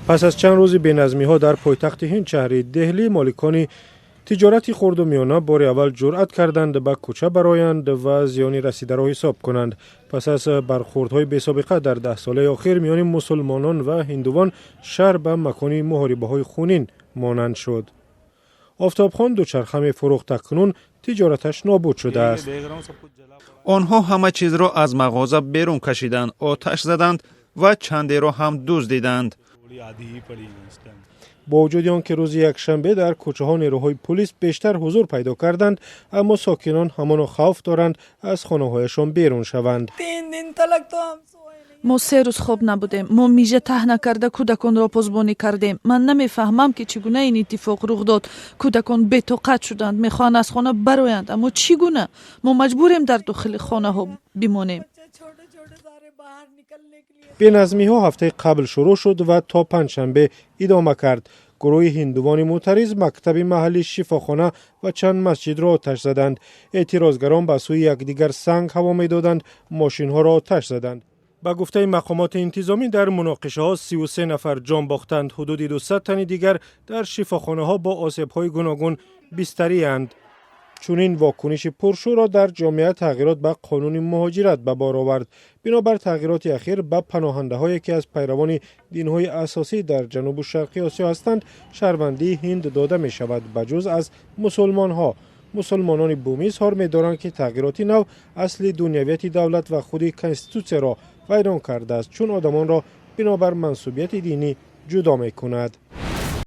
Пас аз чанд рӯзи беназмиҳо дар пойтахти Ҳинд, шаҳри Деҳлӣ, моликони тиҷорати хурду миёна бори аввал ҷуръат карданд ба кӯча бароянд ва зиёни расидаро ҳисоб кунанд. Пас аз бархӯрдҳои бесобиқа дар 10 солаи охир миёни мусулмонон ва ҳиндувон, шаҳр ба макони муҳорибаҳои хунин монанд шуд. Офтобхон дучарха мефурӯхт, акнун тиҷораташ нобуд шудааст. Онҳо ҳама чизро аз мағоза берун кашиданд, оташ заданд ва чандеро ҳам дуздиданд. Бо вуҷуди он ки рӯзи якшанбе дар кӯчаҳо нерӯҳои пулис бештар ҳузур пайдо карданд, аммо сокинон ҳамоно хавф доранд аз хонаҳояшон берун шаванд. Мо 3 рӯз хоб набудем. Мо мижа таҳ накарда, кӯдаконро посбонӣ кардем. Ман намефаҳмам, ки чӣ гуна ин иттифоқ рух дод. Кӯдакон бетоқат шуданд, мехоҳанд аз хона бароянд, аммо чӣ гуна? Мо маҷбурем дар дохили хонаҳо бимонем. Беназмиҳо ҳафтаи қабл шурӯъ шуд ва то панҷшанбе идома кард. Гурӯҳи ҳиндувони мӯътариз мактаби маҳаллӣ, шифохона ва чанд масҷидро оташ заданд. Эътирозгарон ба сӯи якдигар санг ҳаво медоданд, мошинҳоро оташ заданд. Ба гуфтаи мақомоти интизомӣ, дар муноқишаҳо 33 нафар ҷон бохтанд, ҳудуди 200 тани дигар дар шифохонаҳо бо осебҳои гуногун бистариянд. Чунин вокуниши пуршӯрро дар ҷомеа тағйирот ба қонуни муҳоҷират ба бор овард. Бинобар тағйироти ахир, ба паноҳандаҳое, ки аз пайравони динҳои асосӣ дар Ҷанубу Шарқи Осиё ҳастанд, шаҳрвандии Ҳинд дода мешавад, ба ҷуз аз мусулмонҳо. Мусулмонони бумӣ изҳор медоранд, ки тағйироти нав асли дунявияти давлат ва худи конститутсияро вайрон кардааст, чун одамонро бинобар мансубияти динӣ ҷудо мекунад.